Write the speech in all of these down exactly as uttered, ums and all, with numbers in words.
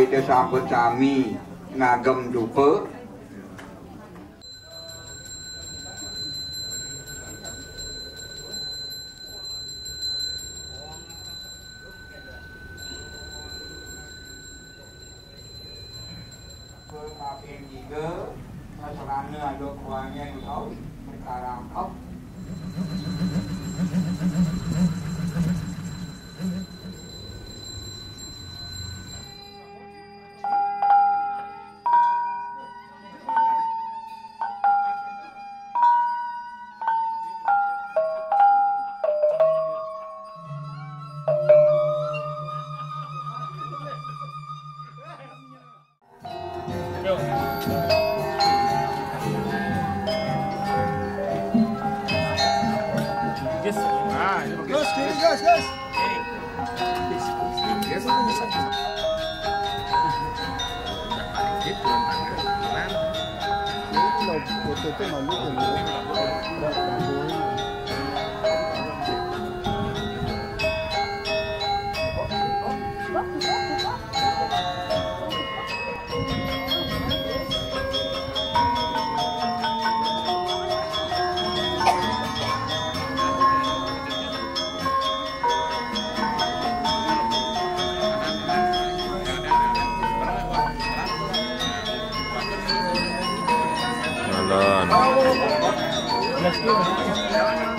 Sampun sami ngagem dupa. Kaping tiga, sarana ada kuahnya di kau, sekarang kau. Gas. Ah, ini bagus. Gas, kiri, gas, gas. Kiri. Gas. Gitu, tangan kanan. Ini mau foto tuh malu kan. Jalan.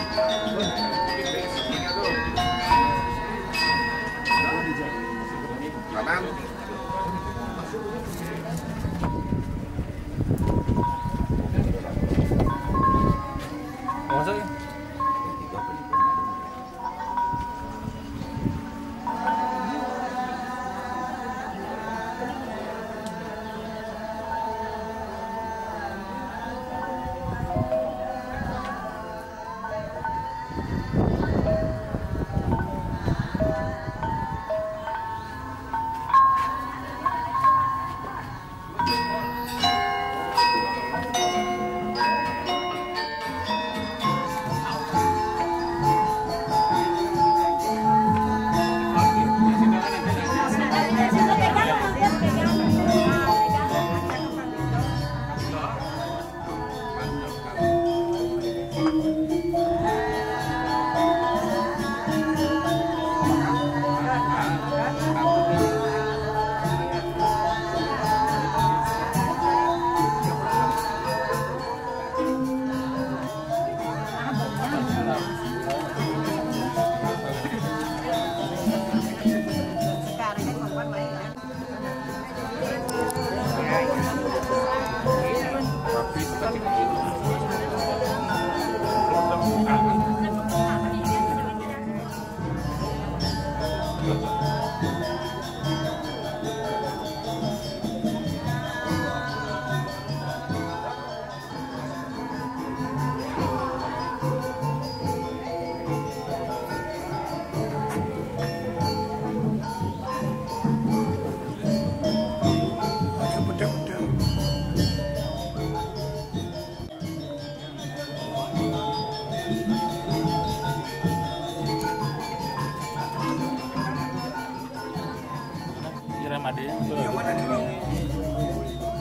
Iram ade.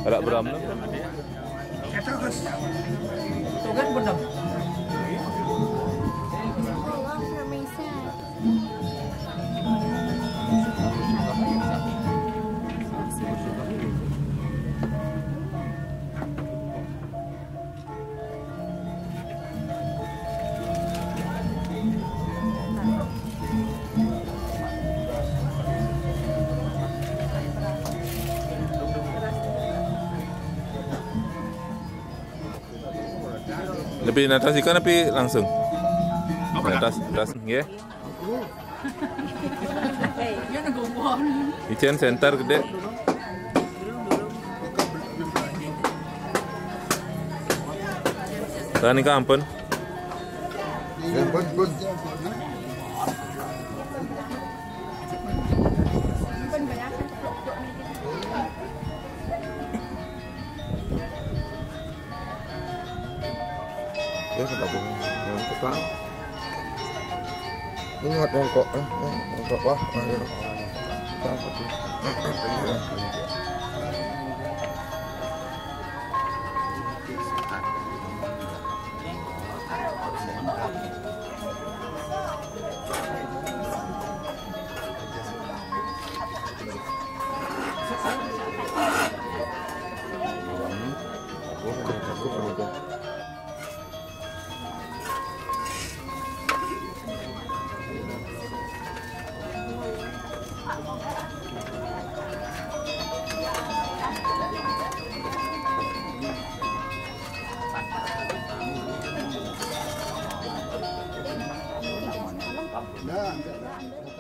Arak beram tu. Tugan benar. Lebih natas ikan tapi langsung. Natas, natas, nggih. Icen center gede. Tani ka ampun. Ampun, ampun. Ya, sudah bunyi. Yang tukang. Ini ngot mongkok, eh, eh, mongkok, wah, wah, ya. Nah, enggak, enggak.